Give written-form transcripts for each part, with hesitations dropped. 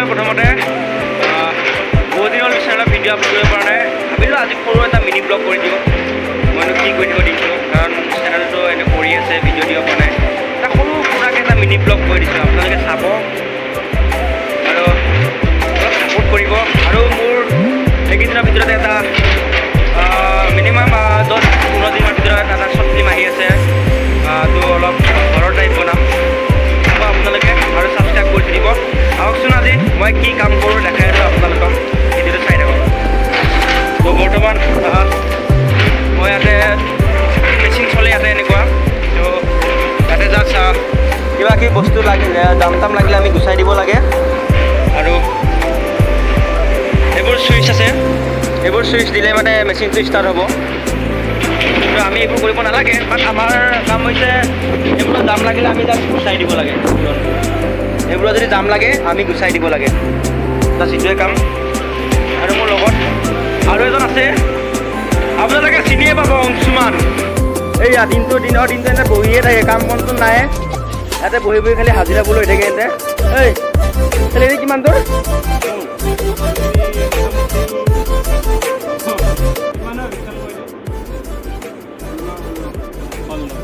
প্ৰথমতে বহুত দিন হ'ল চেনেলত ভিডিঅ' আপলোড কৰিব পৰা নাই। ভাবিলোঁ আজি সৰু এটা মিনি ব্লগ কৰি দিওঁ। মইনো কি কৰি দিব দিছোঁ, কাৰণ চেনেলটো এনে কৰি আছে, ভিডিঅ' দিব পৰা নাই। এটা সৰু সুৰাকৈ এটা মিনি ব্লগ কৰি দিছোঁ, আপোনালোকে চাব আৰু অলপ ছাপোৰ্ট কৰিব। আৰু মোৰ এইকেইদিনৰ ভিতৰতে এটা মিনিমাম 10-15 দিনৰ ভিতৰত এটা শ্বৰ্ট ফিল্ম আহি আছে। তো অলপ হৰৰ টাইপ বনাম, চাব আপোনালোকে আৰু ছাবস্ক্ৰাইব কৰি থৈ দিব। আহকচোন, আজি মই কি কাম কৰোঁ দেখাই আছোঁ আপোনালোকক, ভিডিঅ'টো চাই থাকক। তো বৰ্তমান মই ইয়াতে মেচিন চলে ইয়াতে এনেকুৱা। তো ইয়াতে জাষ্ট কিবা কিবি বস্তু লাগিলে, জাম তাম লাগিলে আমি গুচাই দিব লাগে। আৰু এইবোৰ চুইচ আছে, এইবোৰ চুইচ দিলে মানে মেচিনটো ষ্টাৰ্ট হ'ব। তো আমি এইবোৰ কৰিব নালাগে, বাট আমাৰ কাম হৈছে এইবোৰত জাম লাগিলে আমি জাষ্ট গুচাই দিব লাগে। এইবোৰত যদি জাম লাগে, আমি গুচাই দিব লাগে, জাষ্ট এইটোৱে কাম। আৰু মোৰ লগত আৰু এজন আছে, আপোনালোকে চিনিয়ে পাব, অংশুমান। এইয়া দিনটো দিনৰ দিনটো এনে বহিয়ে থাকে, কাম বনটো নাই। ইয়াতে বহি বহি খালি হাজিৰাবোৰ লৈ থাকে ইয়াতে। এই চেলেৰি কিমান তোৰ?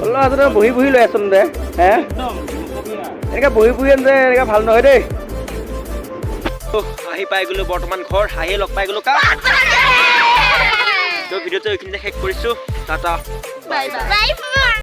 16,000 বহি বহি লৈ আছোন দে হে। এনেকৈ বহি বহি আনতে এনেকৈ ভাল নহয় দেই। আহি পাই গ'লো বৰ্তমান ঘৰ। আহি লগ পাই গ'লো কাক। তো ভিডিঅ'টো এইখিনিতে শেষ কৰিছোঁ। টাটা। Bye bye.